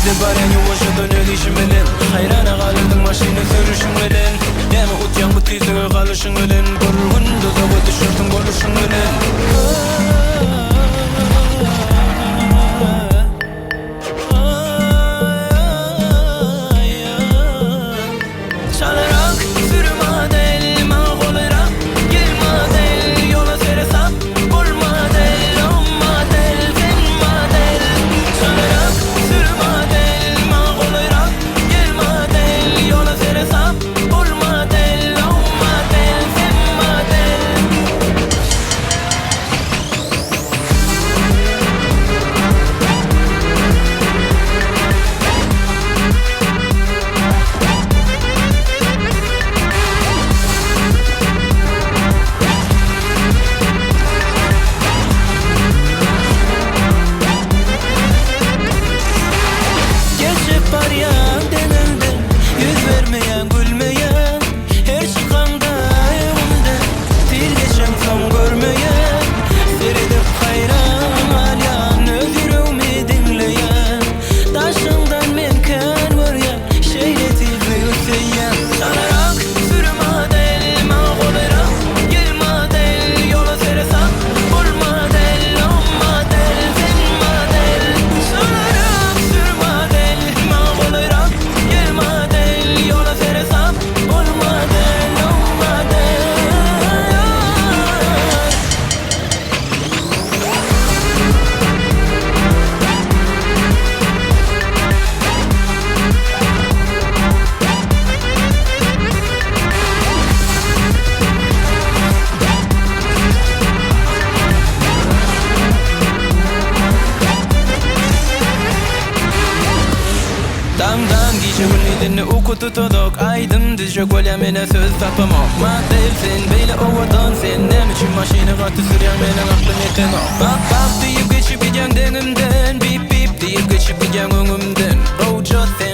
Gidip barýan ýuwaşjadan öz işim bilen Haýrana galyrdyň maşyny sürüşiň bilen Näme utýaň bu tizlige galyşyň bilen Bir gün duzaga düşersiň boluşyň bilen. Çalarak sür model maňa golaýrak gel model Ýola seresap bol model o model sen model Çalarak sür model maňa golaýrak gel model Ýola seresap bol model o model sen model. Geçip barýan deňimden Ýüz bermeýän gülmeýän Her çykamda öňümden Tiz geçeňsoň görmeýän Seredip haýran galýan Öz ýüregimi diňleýän Daşyňdan men kän görýän Şeýle tizligi söýýän Çalarak sür model Maňa golaýrak gel model Ýola seresap bol model O model sen model Çalarak sür model Maňa golaýrak gel model Ýola seresap bol model O model. Daňdan gije gündizini uky tutazok Aýdym düzjek bolýan menä söz tapamok Model sen beýle owadan sen Näme üçin maşyny gaty sürýäň meniň aklym ýetenok Bap bap diýip geçip gidýäň deňimden Bip bip diýip geçip gidýäň öňümden Gowja sen.